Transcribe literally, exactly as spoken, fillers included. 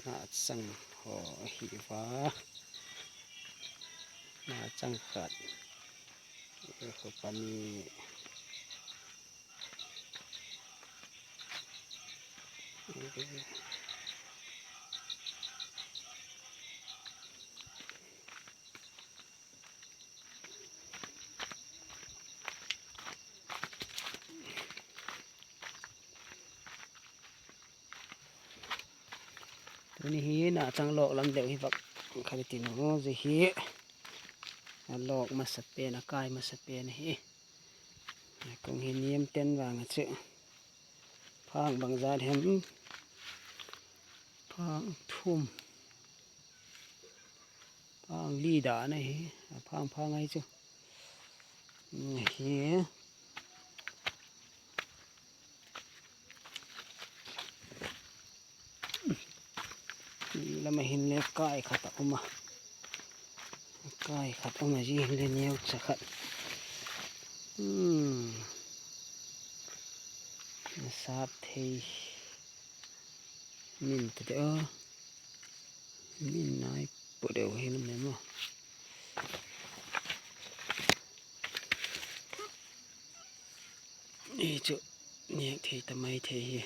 Nachang haw ahi va. Nachang khat, khupani. Tuni hi nachang lawk lam deu hi vak kha i tin u, zia hi a lawk masa pen, a kai masa pen ahi. Kung hi niam ten vang a chu phang bangzat hem, phang thum, phang li dan ahi, a phang phang ahi chu. Hi lam a hinle kai khat a um a, kai khat um a, zia hinle neucha khat. A sap thei, min ta deu, min nai pu deu hi lam em a. Hi chu nêk thei ta mai thei hi.